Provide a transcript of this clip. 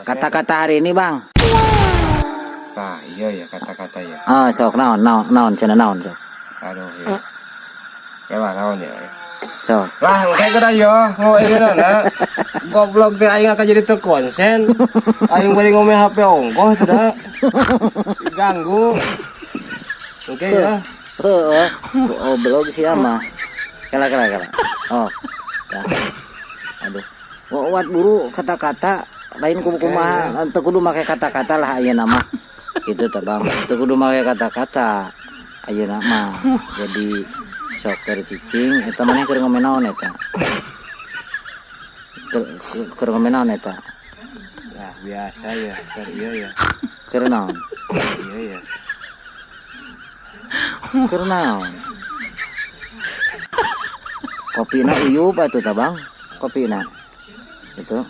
Kata-kata hari ini, Bang. Nah, iya ya, kata-kata ya. Ah, sok naon naon naon cenah, naon sok. Aduh ya. Ya naon ya. Sok. Lah, engke geura yo, mau ini na. Goblok teh, aing akan jadi teu konsen. Aing bari ngome HP ongkoh teh da. Ganggu. Oke ya. Heeh. Goblok sih mah. Kela kela kela. Oh. Ya. Aduh. Wat buru kata-kata lain kudu kumaha, teu kudu make kata-kata lah ayeuna mah. Gitu tah, Bang. Teu kudu make kata-kata ayeuna mah. Jadi sok keur cicing eta, maneh keur ngome naon eta? Keur ngome naon eta? Lah, biasa ya, keur iya ya. Keur naon? Iya ya. Keur naon? Kopina uyup atuh tah, Bang. Kopina. Itu.